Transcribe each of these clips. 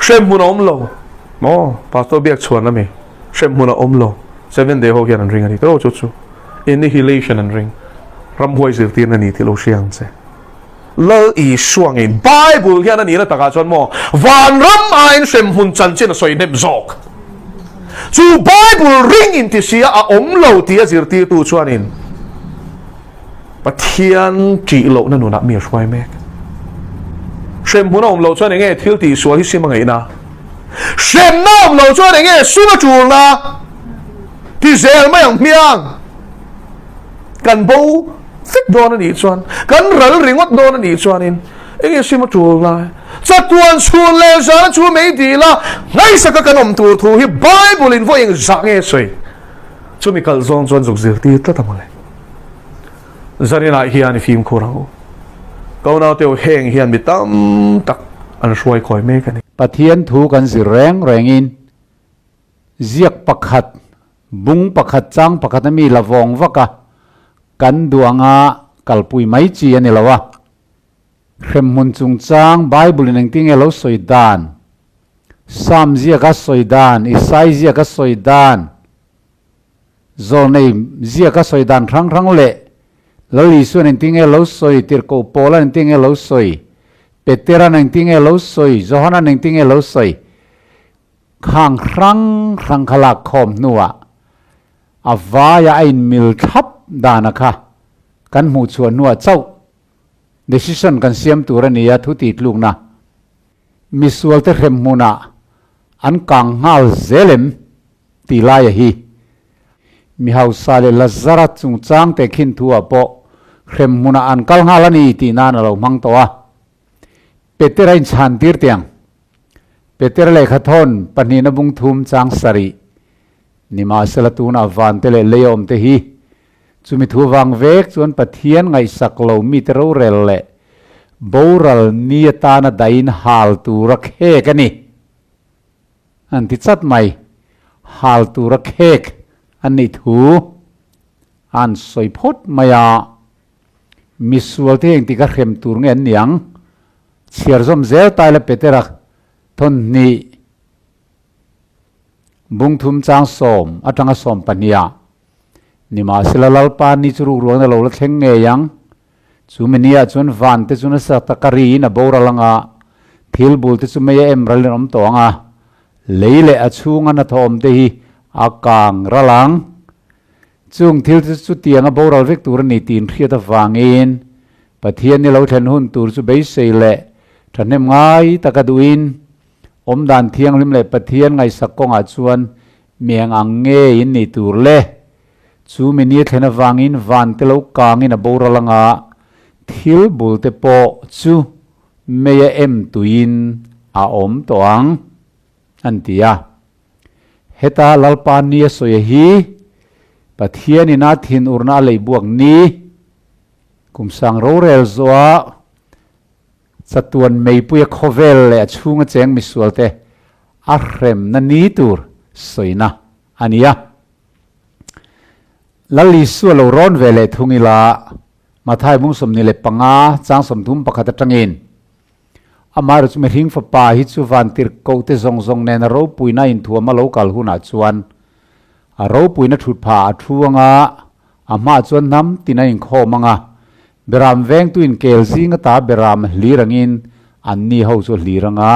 Hremhmun a awm lo maw? Pastor biak chhuan ami? Hremhmun a awm lo. Seven day ho hian an ring a ni tawh chu chu. Annihilation an ring. Ramhuai zirtirna ni tih lo hria ang che. Lal Isua ngeiin Bible hian a nihna takah chuan maw vanram aiin hremhmun chanchin a sawi hnem zawk. Chu Bible ring inti sia a awm lo tia zirtirtu chuanin Pathian ṭih lohna nunah mi a hruai mek. Hremhmun a awm loh chuan enge thil tihsual hi sim a ngaihna? Hremna awm loh chuan enge sum a ṭulna? Ti zel mai ang hmiang. Kan bo vek dawn a nih chuan, kan ral ringawt dawn a nih chuanin enge sim a ṭulna? Chatuan chhun leh zana chu mei dila ngaihsaka kan awm tur thu hi Bible-in vawi engzah nge sawi? Chumi kalh zawng chuan zuk zirtir tlat a mawle. Zarinah hian i fimkhur ang u. Ka unaute u heng hian mi tam tak an hruai khawi mek a ni. Pathian thu kan zir reng rengin ziak pakhat, bung pakhat, chang pakhat a mi la vawng vak a, kan duh anga kalpui mai chi a ni lo a. Hremhmun chungchang Bible in engtinge lo sawi dan, Psalm ziaka sawi dan, Isai ziaka sawi dan, Zawlnei ziaka sawi dan hrang hrang leh Lal Isuan engtinge lo sawi, Tirhkoh Paula'n engtinge lo sawi, Petera'n engtinge lo sawi, Johana'n engtinge lo sawi, khang hrang hrang kha lak khawm hnuah a vaia a inmil thlap dana kha kan hmuh chhuah hnuah chauh decision kan siam tur a ni a, thu tihtlukna misualte hrem hmunah an kang nghal zel em? Ti laia hi mi hausa leh Lazara chungchang te khin thu ah pawh hrem hmunah an kal nghal a ni tih nan a lo hmang tawh a. Petera inchhan tir tiang. Petera lehkha thawn pahnihna bung thum chang sarih nimahsela tunah vante leh lei a awm te hi chumi thu vang vek chuan Pathian ngaihsak lo mite rorel leh boral ni atana dahin hal tura khek a ni. An ti chat mai. Hal tura khek an nih thu an sawi phawt mai a. Misual te hi engtik a hrem tur nge an ni ang? Chhiar zawm zel tai la Petera thawnhnih bungthum chang sawm atanga 12 ah nimahsela Lalpa ni chu rukruangna lo la thleng ngei ang. Chu mini ah chuan van te chu nasa taka riin a boral ang a, thil bul te chu mei a em ralin a awm tawh ang a, lei leh a chhunga hnathawm te hi a kang ral ang. Chung thil te chu chutiang a boral vek tur a ni tiin hriat avangin Pathian ni lo thlen hun tur chu beisei leh thahnem ngai taka duhin awmdan thianghlim leh Pathian ngaihsak kawngah chuan mieng ang ngeiin ni tur le. Chu mi ni thlen avangin van te lo kangin a boral anga thil bul te pawh chu mei a em tuiin a awm tawh ang, an ti a. Heta Lalpa ni a sawi hi Pathianin a thinurna a lei buak ni, kum sang rorel zawha chatuan meipuia khawvel leh a chhunga cheng misualte a hremna ni tur sawina a ni a. Lal Isua lo rawn ve leh thung ila, Mathai bung 25 chang 31 atangin, Amaherawhchu chu mihring fapa hi chu vantirhkoh te zawng zawng nena ropuina inthuam a lo kal hunah chuan a ropuina thut phah a thu anga, a hmaah chuan hnam tin a inkhawm anga, beram vengtu inkel zing ata beram hlir angin anni ho chu a hlir anga,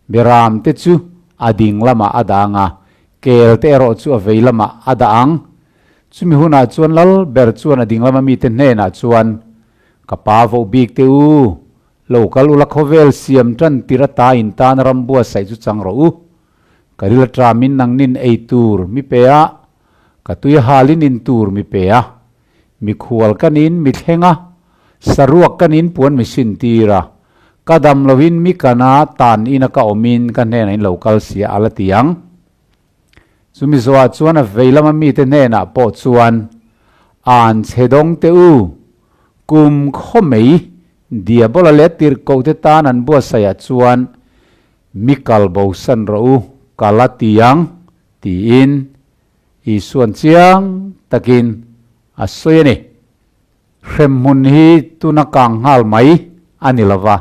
beram te chu a ding lamah a dah anga, Kel te erawh chu a vei lamah a dah ang. Chumi hunah chuan lal ber chuan a ding lama mite hnenah chuan, Ka pa voh bik te u, lo kal ula khawvel siam tan tir ata in tan ram buatsaih chu chang rawh u. Ka ril aṭamin nangnin ei tur mi pe a, ka tui halin in tur mi pe a, mikhual ka nin mi thleng a, saruak ka nin puan mi sin tir a, Ka dam loin mi kana tan ina ka awmin ka hnenah in lo kal sia a la ti ang. Chumi zawhah chuan a vei lama mite hnenah pawh chuan, An chhe dawng teh u, kum khaw mei Diabola leh tirhkoh te tan an buatsaihah chuan mi kal bosan rawh u ka la ti ang, tiin Isuan chiang takin a sawi a ni. Hremhmun hi tuna kang nghal mai a ni lo va.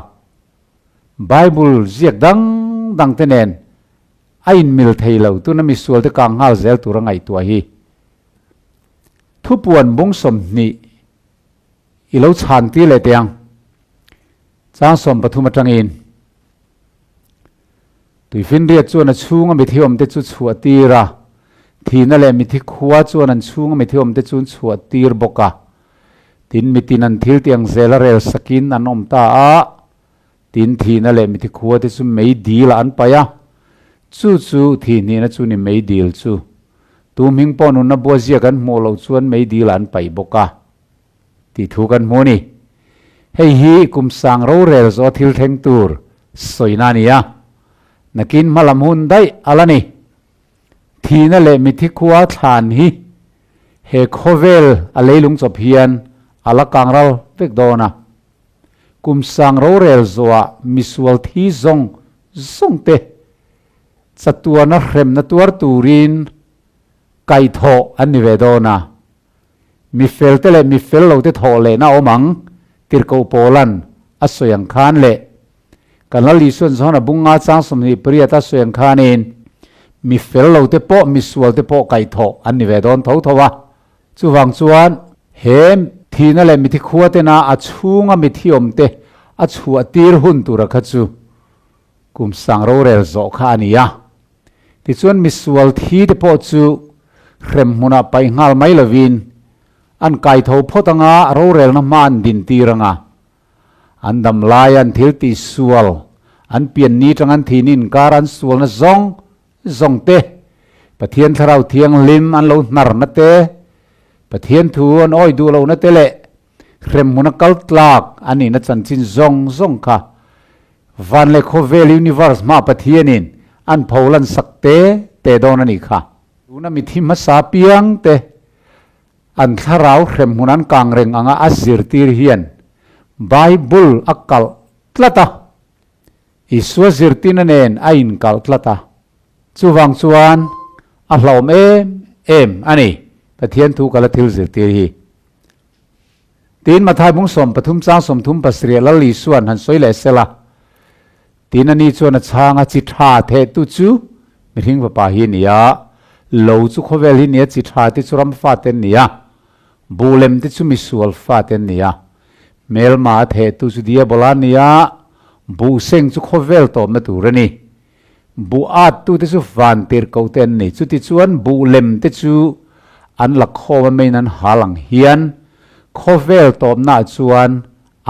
Bible ziak dang dang te nen a inmil thei lo, tuna misual te kang nghal zel tur a ngaihtuah hi. Thupuan bung 20 i lo chhan tir leh teh ang. Chang 13 atangin Tuifinriat chuan a chhunga mithi awmte chu chhuah tir a, thihna leh mithi khua chuan an chhunga mithi awmte chu an chhuah tir bawk a. Tin, mitin an thil tih ang zela rel sakin an awm ta a, tin thihna leh mithi khua te chu mei dil ah an paih a, chu chu thihhnihna chu ni mei dil chu. Tu hming pawh nunna bua ziak an hmuh loh chuan mei dil ah an paih bawk a. Tih thu kan hmu a ni. Hei hi kum sang rorel zawh thil thleng tur sawina a ni a, nakin hma lam hun daih a la ni. Thihna leh mithi khua thlan hi he khawvel a leilung chawp hian a la kang ral vek dawn a. Kum sang rorel zawhah misual thi zawng zawng te chatuana hremna tuar turin kaihthawh an ni ve dawn a. Mi felte leh mi fel lote thawh lehna awm ang, Tirhkoh Paula'n a sawi ang khan leh kan Lal Isua'n Johana bung nga chang 28 a sawi ang khanin mi fel lote pawh mi sualte pawh kaihthawh an ni ve dawn tho tho a. Chuvang chuan he thihna leh mithi khua tena a chhunga mithi awmte a chhuah tir hun tura kha chu kum sang rorel zawh kha a ni a. Tichuan misual thi te pawh chu hrem hmunah paih nghal mai lovin an kai tho phawt anga rorelna hma an din tir anga an dam laia an thil tih sual an pian ni tang an thih ni inkar an sualna zawng zawng te, Pathian Thlarau Thianghlim an lo hnarna te, Pathian thu an awi duh lohna te leh hrem hmuna kal tlak an nihna chanchin zawng zawng kha Van leh khawvel universe hma Pathianin an pho lan sak te te dawn a nih kha. Tuna mithi hmasa piang te an thlarau hrem hmun an kang reng anga a zirtir hian Bible a kalh tlat a, Isua zirtirna nen a inkalh tlat a, chuvang chuan a hlauhawm em em a ni Pathian thu kala thil zirtir hi. Tin, Mathai bung 13 chang 37 Lal Isua'n han sawi leh sela, tin ani chuan a chhang a, chi tha thehtu chu mihring fapa hi a ni a, lo chu khawvel hi a ni a, chi tha te chu ram fate an ni a, buh lem te chu misual fate an ni a, hmelma a thehtu chu diabola a ni a, buh seng chu khawvel tawpna tur a ni. Buh attute chu van tirhkoh te an ni. Chutichuan buh lem te chu an la khawm a meiin an hal ang hian khawvel tawpnaah chuan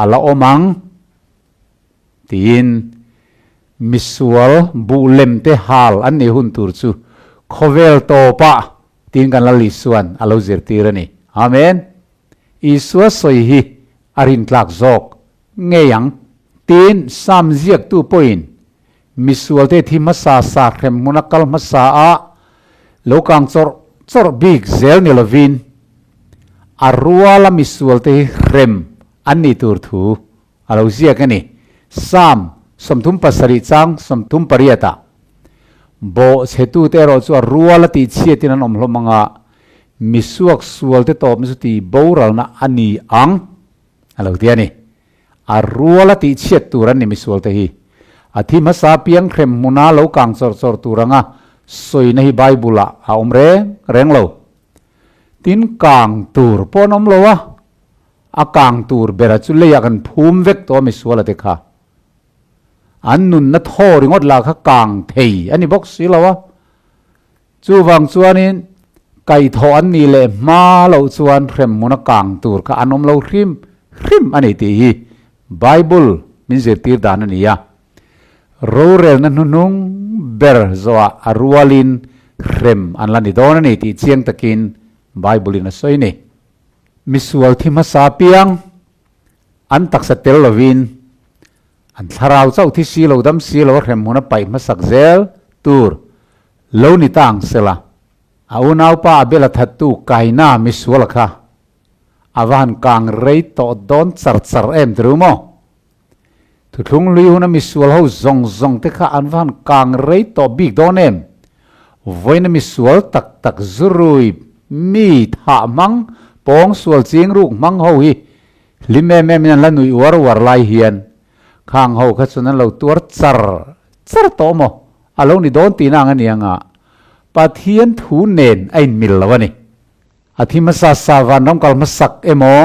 a la awm ang tiin misual buh lem te hal an nih hun tur chu khawvel tawpah tiin kan Lal Isua'n a lo zirtir a ni. Amen. Isua sawi hi a rintlak zawk ngei ang. Tin, Sam ziaktu pawhin misualte thi hmasa sa hrem hmuna kal hmasa a lo kang chawrh chawrh bik zel ni lovin a ruala misualte hi hrem an nih tur thu a lo ziak a ni. Sam 37 chang 38 ah bawh chhetute erawh chu a ruala tihchhiatin an awm hlawm anga misuak sualte tawpna chu tih boralna a ni ang. A lo ti a ni. A rual a tihchhiat tur an ni misualte hi. A thi hmasa piang hrem hmuna lo kang chawrh chawrh tur anga sawina hi Bible ah a awm reng reng lo. Tin, kang tur pawh an awm lo a, a kang tur bera chu leiah kan phum vek tawh a misuala te kha. An nunna thaw ringawt lah kha kang thei a ni bawk si lo a. Chuvang chuanin kaihthawh an nih leh hma loh chuan hremhmun a kang tur kha an awm lo hrim hrim a ni tih hi Bible min zirtir dan a ni a. Rorelna hnuhnung ber zawhah a rualin hrem an la ni dawn a ni tih chiang takin Bible-in a sawi ni. Misual thi hmasa piang an taksa tel lovin an thlarau chauh thi si lo dam si lo a hremhmun a paih hmasak zel tur Lo ni ta ang sela, a unaupa Abel a thattu Kaina misuala kha a va han kang rei tawh dawn char char em ti ru maw? Thuthlung lui huna misual ho zawng zawng te kha an va han kang rei tawh bik dawn em? Vawiina misual tak tak zurui mi thah hmang pawng sual ching ruk hmang ho hi hlim em em in an la nuih uar uar lai hian khang ho kha chuan an lo tuar char. char tawh maw a lo ni dawn tihna ang a ni anga Pathian thu nen a inmil lo a ni. A thi hmasa sa vanram kal hmasak emaw,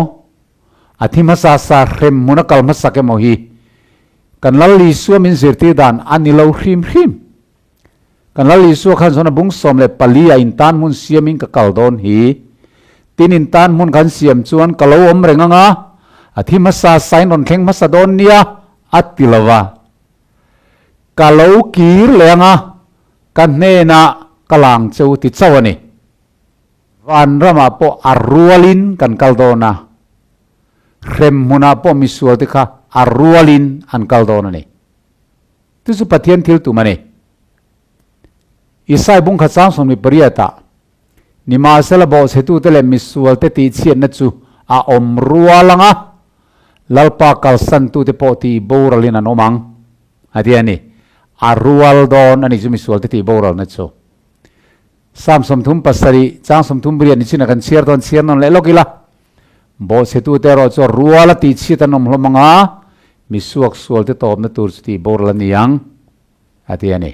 a thi hmasa sa hrem hmuna kal hmasak emaw hi kan Lal Isua min zirtir dan a ni lo hrim hrim. Kan Lal Isua khan chuan a bung 14 ah intan hmun siamin ka kal dawn hi. Tin intan hmun kan siam chuan ka lo awm reng anga, a thi hmasa sain rawn thleng hmasa dawn nia a ti lo va. Ka lo kir leh anga, ka hnenah ka lang cheu ti chauh a ni. Vanramah pawh a rualin kan kal dawn a, hrem hmunah pawh misualte kha a rualin an kal dawn a ni. Chu chu Pathian thil tum a ni. Isai bung khat sang 18 ah, Nimahsela bawhchhetute leh misualte tihchhiatna chu a awm rual ang a, Lalpa kalsantute pawh tih boralin an awm ang, a ti a ni. A rual dawn a ni chu misualte tih boralna chu. Psalm 37 chang 38 ni chin a kan chhiar dawn chhiar nawn leh lawk ila. Bawhchhetute erawh chu rual a tihchhiat an awm hlawm ang a, mi suaksualte tawpna tur chu tih boral a ni ang, a ti a ni.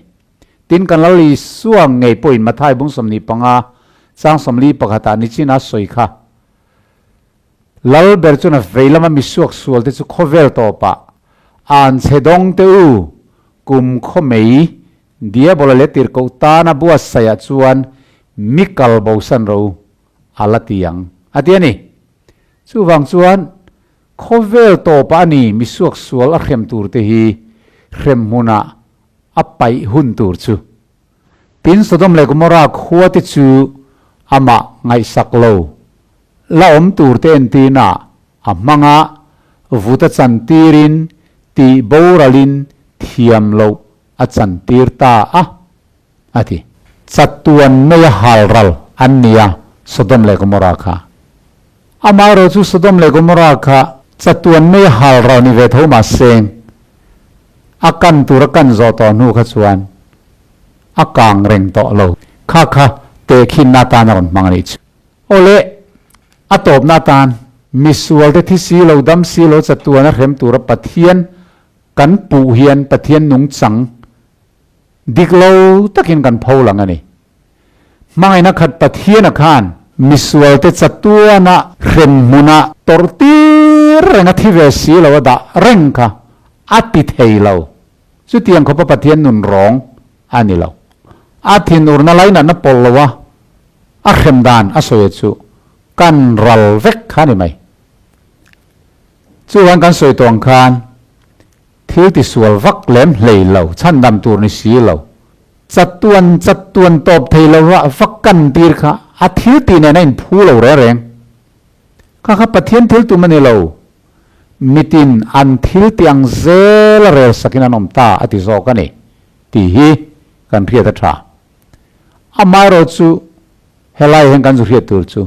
Tin, kan Lal Isua ngei pawhin Mathai bung 25 chang 41 ah nichin a sawi kha. Lal ber chuan a vei lama mi suaksualte chu khawvel tawpah an chhe dawng teh u, kum khaw mei Diabola leh tirhkoh tana buatsaihah chuan mi kal bosan rawh u, a la ti ang, a ti a ni. Chuvang chuan, khawvel tawpah a ni mi suaksual a hrem turte hi hrem hmunah a paih hun tur chu. Tin, Sodom leh Gomorrah khuate chu amah ngaihsak lo la awm turte entirnaah a hmang a, vut a chantirin tih boralin thiam loh a chantir ta a, a ti. Chatuan mai a halral an ni a, Sodom leh Gomorrah kha. Amaherawh chu Sodom leh Gomorrah kha chatuan mai a halral ni ve tho mahse, a kan tur a kan zawh tawh hnu kha chuan a kang reng tawh lo. Kha kha tehkhinna atan a rawn hmang a nih chu. Awle, a tawpna atan misualte thi si lo, dam si lo chatuan a hrem tura Pathian kan puh hian Pathian nungchang dik lo takin kan pho lang a ni. Hmangaihna khat Pathiana khan misualte chatuana hrem hmuna tawrh tir reng a thi ve si lo a dah reng kha a ti thei lo. Chutiang khawpa Pathian nun rawng a ni lo. A thinurna lainatna pawlh lo a, a hrem dan a sawi chu kan ral vek kha a ni mai. Chuan kan sawi tawh ang khan thil tisual vak lem hlei lo, chhandam tur ni si lo, chatuan chatuan tawp thei lo va vak kan tir kha a thil tih nen a inphu lo reng reng. Kha kha Pathian thil tum a ni lo, mitin an thil tih ang zel a rel sakin an awm ta a ti zawk a ni tih hi kan hriat a tha. Amaherawh chu helai hian kan zu hriat tur chu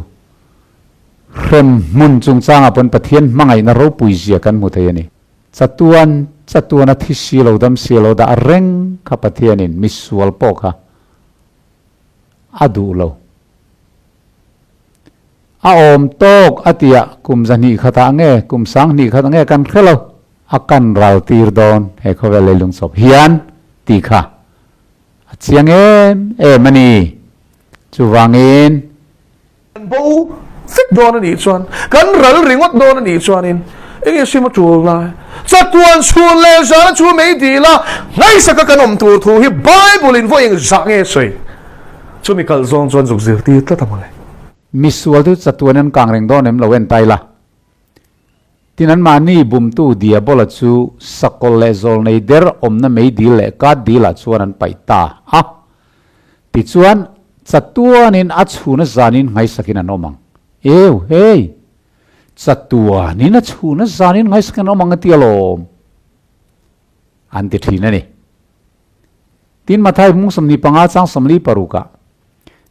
Hrem hmun chungchangah pawn Pathian hmangaihna ropui zia kan hmu thei a ni. Chatuan chatuan a thi si lo dam si lo dah reng kha Pathianin misual pawh kha a duh lo. A awm tawk a tiah kum zahnih khatah nge kum sanghnih khatah nge kan hre lo. A kan ral tir dawn he khawvel leilung chawp hian tih kha a chiang em em a ni. Chuvangin. Kan bo vek dawn a nih chuan, kan ral ringawt dawn a nih chuanin eng nge sim a tul lai? Chatuan chhun leh zana chu mei dil a, ngaihsaka kan awm tur thu hi Bible in vawi engzah nge sawi? Chumi kalh zawng chuan zuk zirtir tlat a mawle. Misual chu chatuan an kang reng dawn em lo en tai la. Tin anmahni bumtu Diabola chu sakawlh leh zawlnei der awmna mei dil leh kat dilah chuan an paih ta a. Tichuan, chatuanin a chhuna zanin nghaisakin an awm ang. Eu, hei! Chatuanin a chhuna zanin nghaisakin an awm ang a ti alawm, an ti thin a ni. Tin, Mathai hmung 25 chang 46 ah,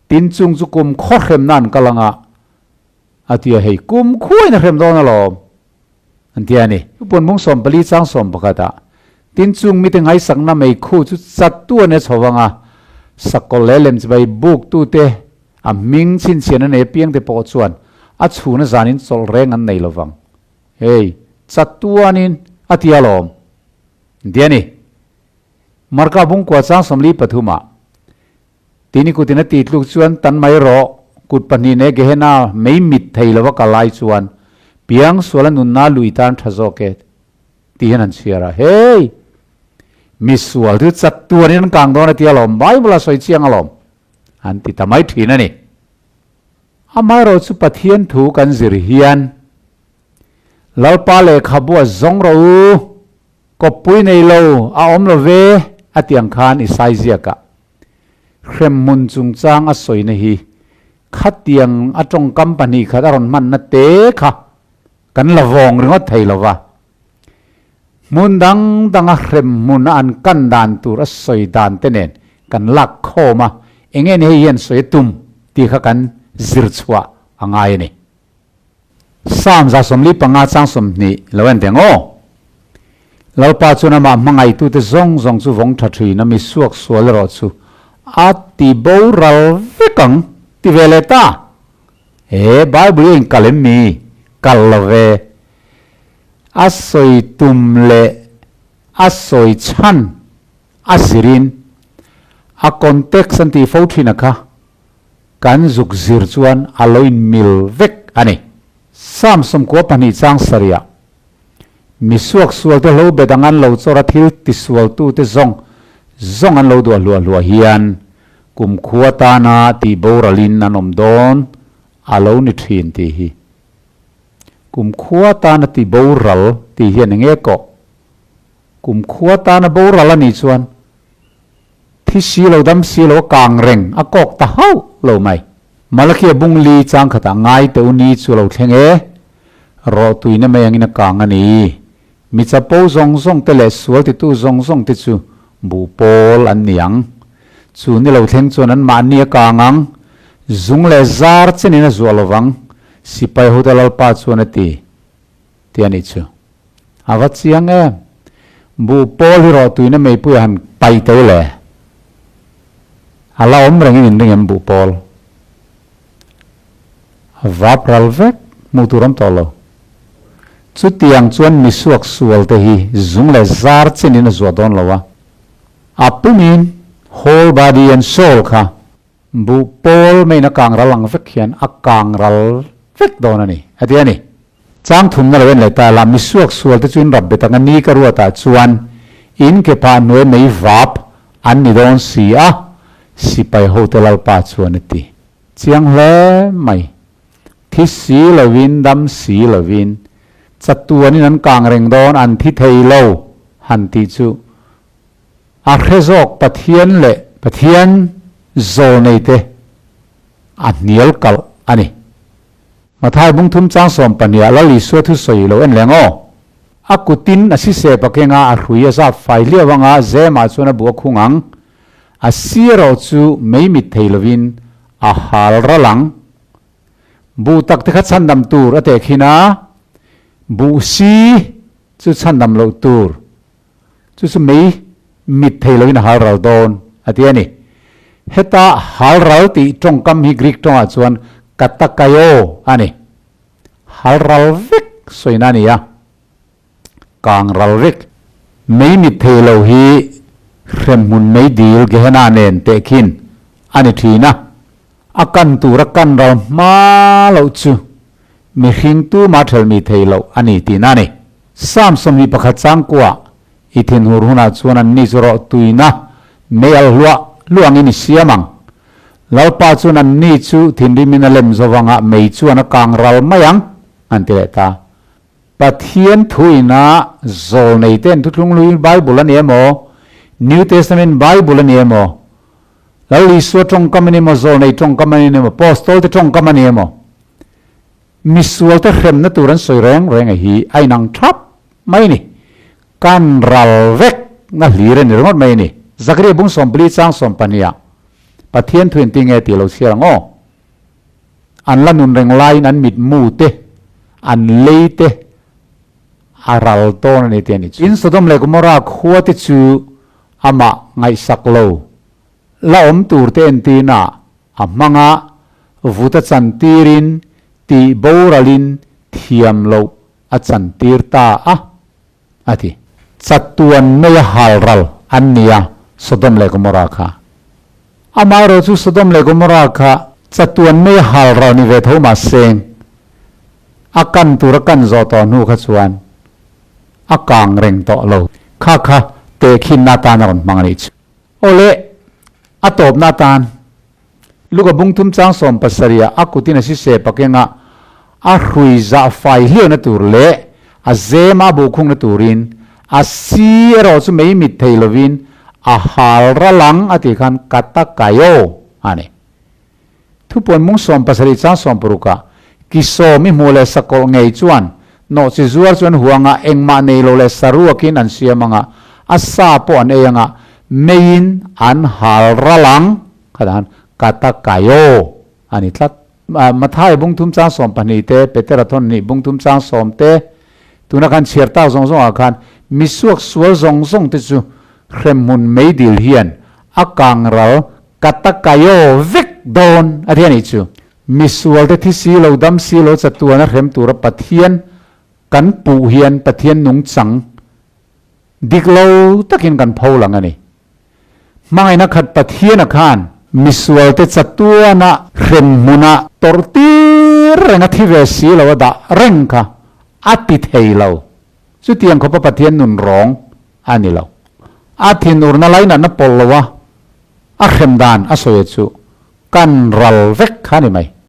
Tin chung chu kum khawhremna an kal ang a, A ti a, hei kum khuain a hrem dawn alawm, an ti a ni. Puan mung 14 chang 11 ah, Tin chung mite ngaihsakna meikhu chu chattu an e chho vang a, sakawlh leh lem chibai buktute a hming chhinchhian a nei apiangte pawh chuan a chhuna zanin chawlh reng an nei lovang. Hei, chatuanin a ti alawm, an ti a ni. Marka bungkua chang 43 ah, Tini kutin a tih tluk chuan tan mai rawh, kut pahnih ne Gehenna mei mit thei lova kal lai chuan piang suala nunna lui tan tha zawk e tih hian han chhiar a. Hey! Misual chu chat tuanin an kang dawn a ti alawm, Bible a sawi chiang alawm an ti ta mai thin a ni. Amaherawh chu Pathian thu kan zir hian Lalpa lehkhabu a zawng rawh u, kawppui nei lo a awm lo ve a ti ang khan Isai ziakah hremhmun chungchang a sawina hi khatiang a tawngkam 2 khat a rawn hmanna te kha kan la vawng ringawt thei lo va. Hmun dang danga hremhmuna an kan dan tur a sawi dan te nen kan lak khawm a, eng nge ni hei hian sawi a tum tih kha kan zir chhuah a ngai a ni. Psalm 145 chang 20 lo en teh ngaw. Lalpa chuan amah hmangaitute zawng zawng chu vawng tha thin a, mi suak sual erawh chu a ti boral vek ang ti ve leh ta. He Bible hi a inkal em mi? Kal lo ve. A sawi tum leh a sawi chhan a zirin a context an tih fo thin a kha kan zuk zir chuan a lo inmil vek a ni. Psalm 92 chang sarihah, Mi suaksual te hlo bet ang an lo chawr a thil tisualtu te zawng zawng an lo duah hluah hluah hian kumkhua tana tih boralin an awm dawn a lo ni thin tih hi. Kumkhua tana tih boral tih hian eng nge kawh? Kumkhua tana boral a nih chuan thi si lo dam si lo a kang reng a kawk ta hauh lo mai. Malakia bung li chang khatah ngai teh u ni chu lo thleng e, rawh tuina mai angin a kang a ni. Mi chapo zawng zawng te leh sual titu zawng zawng te chu buh pawl an ni ang. Chu ni lo thleng chuan an mahni a kang ang, zung leh zar chenin a zuah lovang, sipai hote Lalpa chuan a ti, tih a nih chu. A va chiang em! Buh pawl hi rawh tuina meipui a han pai teu le. A la awm rengin in ring em buh pawl? A vap ral vek, hmuh tur awm tawh lo. Chutiang chuan misuak sual te hi zung leh zar chenin a zuah dawn lo a. A pumin whole body and soul kha buh pawl maiin a kang ral ang vek hian a kang ral vek dawn a ni, a ti a ni. Chang thumna lo en leh ta la, misuak sual te chu in rap bet ang a ni ka ruatah chuan in ke phah hnuai mei vap an ni dawn si a, sipai hote Lalpa chuan a ti. Chiang hle mai. Thi si lovin, dam si lovin, chatuanin an kang reng dawn, an thi thei lo han tih chu a hre zawk Pathian leh Pathian zawlneite a hnial kalh a ni. Mathai bung thum chang 12 ah Lal Isua thusawi lo en leng aw. A kutin a sisep a keng a, a hrui a zap fai hliau anga zemah chuan a bu a khung ang. A si erawh chu mei mit thei lovin a hal ral ang. Buh tak te kha chhandam tur a teh khin a, buh si chu chhandam loh tur. Chu chu mei mit thei lovin a hal ral dawn a ti a ni. Heta hal ral tih tawngkam hi Greek tawngah chuan katakaio a ni. Hal ral vek sawina a ni a. Kang ral vek. Mei mit thei lo hi hremhmun mei dil Gehenna nen tehkhin a ni thin a. A kan tura kan ral hma loh chu mihring tuma thelmi thei loh a ni tihna a ni. Psalm 21 chang kuah i thinhur hunah chuan anni chu rawh tuina mei al hluah hluah angin i siam ang. Lalpa chuan anni chu thinrimin a lem zovangah mei chuan a kang ral mai ang, an ti leh ta. Pathian thuina zawl nei ten Thuthlung Hlui Bible a ni emaw, New Testament Bible a ni emaw, Lal Isua tawngkam a ni emaw, zawl nei tawngkam a ni emaw, Apostol te tawngkam a ni emaw, misual te hremna tur an sawi reng reng a hi a inang thap mai a ni. Kan ral vek na hlir a ni ringawt mai a ni. Zakaria bung 14 chang 12 ah Pathian thu engtin nge tih lo chhiar ang aw. An la nun reng laiin an mitmu te, an lei te a ral dawn a ni tih a ni chu. In Sodom leh Gomorrah khua te chu amah ngaihsak lo la awm tur te entirna a hmang a, vut a chantirin tih boralin thiam loh a chantir ta a, a ti. Chatuan mai a hal ral an ni a. Sodom leh Gomorrah kha. Amaherawh chu Sodom leh Gomorrah kha chatuan mei a hal rau ni ve tho mahse a kan tur a kan zawh tawh hnu kha chuan a kang reng tawh lo. Kha kha tehkhinna atan a rawn hmang a nih chu. Aw le, a tawpna atan Luka bung thum chang 70 ah a kutin a sise pakenga a hrui zah fai hliauna tur leh a zema a buhkhungna turin a si erawh chu mei mit thei lovin a hal ral ang a tih khan Katakayo a ni. Thupuan mung 70 chang 60 ah ki sawm i hmuh leh sakawlh ngei chuan nawhchi zuar chu an huanga engmah nei lo leh saruakin an siam anga a sa pawh an ei anga meiin an hal ral ang. Kha dan Katakayo a ni tlat. Mathai bung thum chang 12 te, Petera thawn hnih bung thum chang 10 te, tuna khan chhiar tak zawng zawngah khan misuak sual zawng zawng te chu hremhmun meidil hian a kangral Katakayo vek dawn a ti a nih chu. Misual te thi si lo, dam si lo chatuana hrem tura Pathian kan puh hian Pathian nungchang dik lo takin kan pho lang a ni. Hmangaihna khat Pathiana khan misualte chatuana hrem hmuna tawrh tir reng a thi ve si lo a dah reng kha a ti thei lo. Chutiang khawpa Pathian nun rawng a ni lo. A thinurna lainatna pawlh lo a, a hrem dan a sawi chu kan ral vek kha a ni mai.